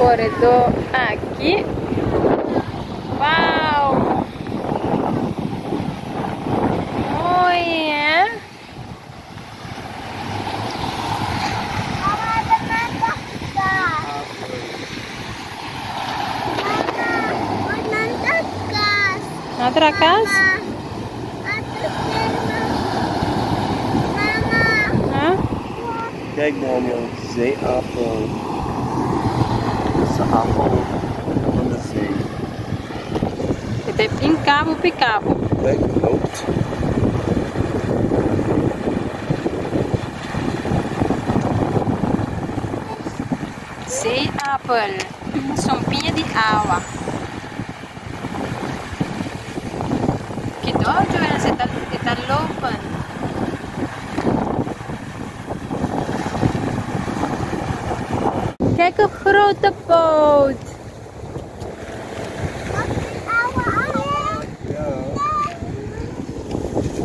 koredó aki. Wow! Mooi, hè? Na tra kas? Kijk Daniel, zeeappel. Dat is de appel van de zee. E ta pincabo picabo. Kijk, loopt. Zeeappel, sompiña di awa. Ki dor Joel e ta e ta lopen. Kijk een grote boot.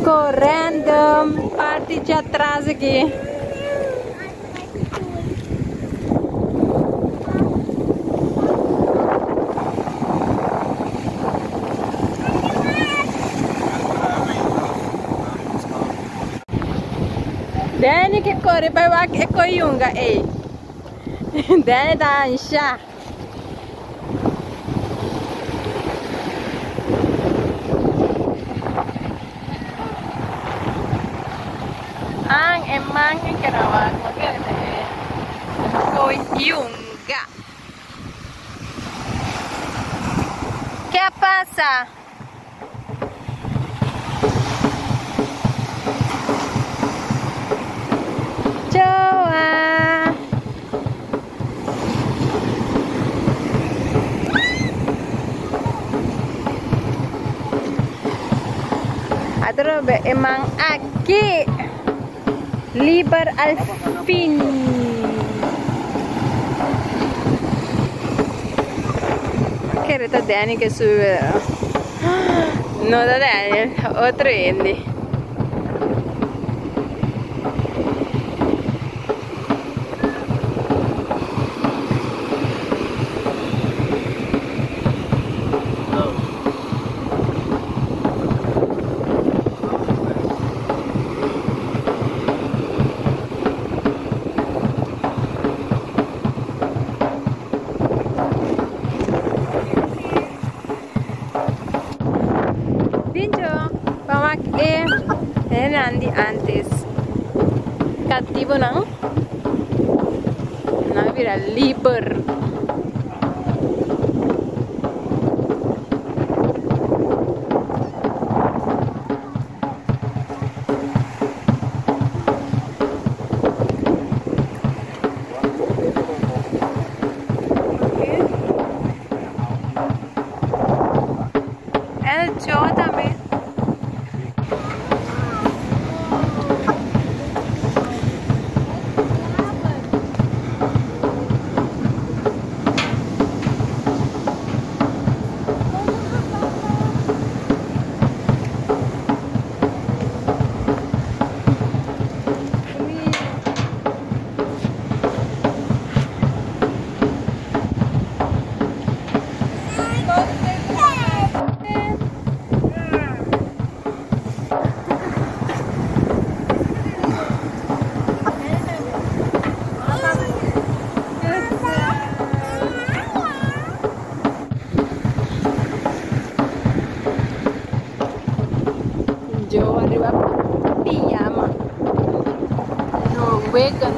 Correndo parti djatras aki. Danny ke kore bai wak e koyunga ei. Danny ta ansha. Ang e man e kerawa koyunga. Ke pasa? Joa. Atrobe e man aki liber al fin. Kere ta Danny ke sube. No ta Daniel, otro hende. Binjo, pa wak e hendenan di antes katibonan nan a bira liber. El Joe tambe. Joe ariba piyama. Norwegian.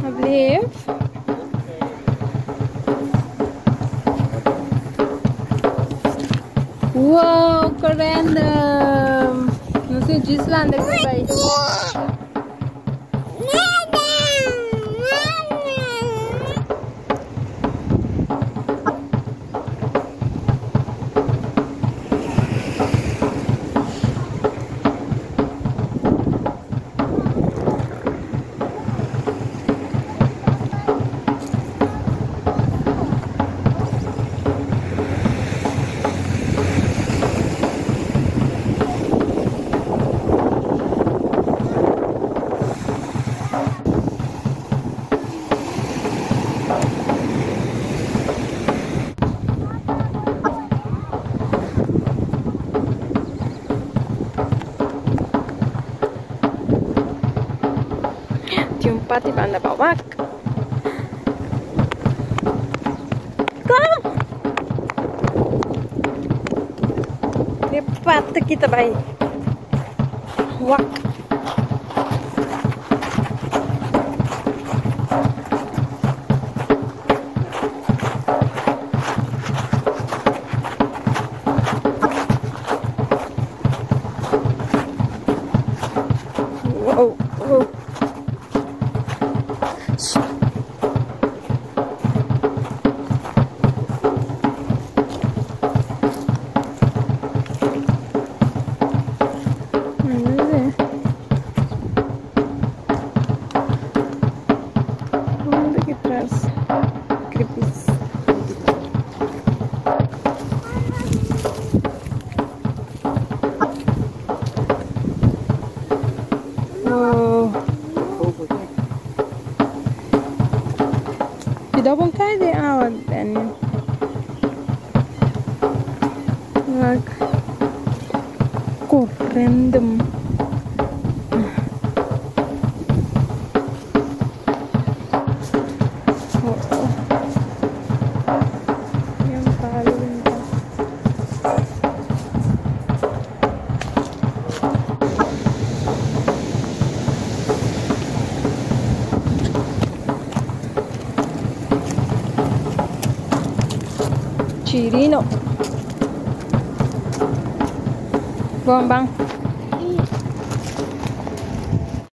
Alsjeblieft. Wow, random. No sé, Gislanda que vai. Parti banda pa wak. Kom! E pata ki ta bai wak. Wow, wow. Unda ki tras kripis. Oh. Cuidado bon kai den awa, Daniel. Wak. Random. Oh. Yung palo nito. Chirino. Bon, bang.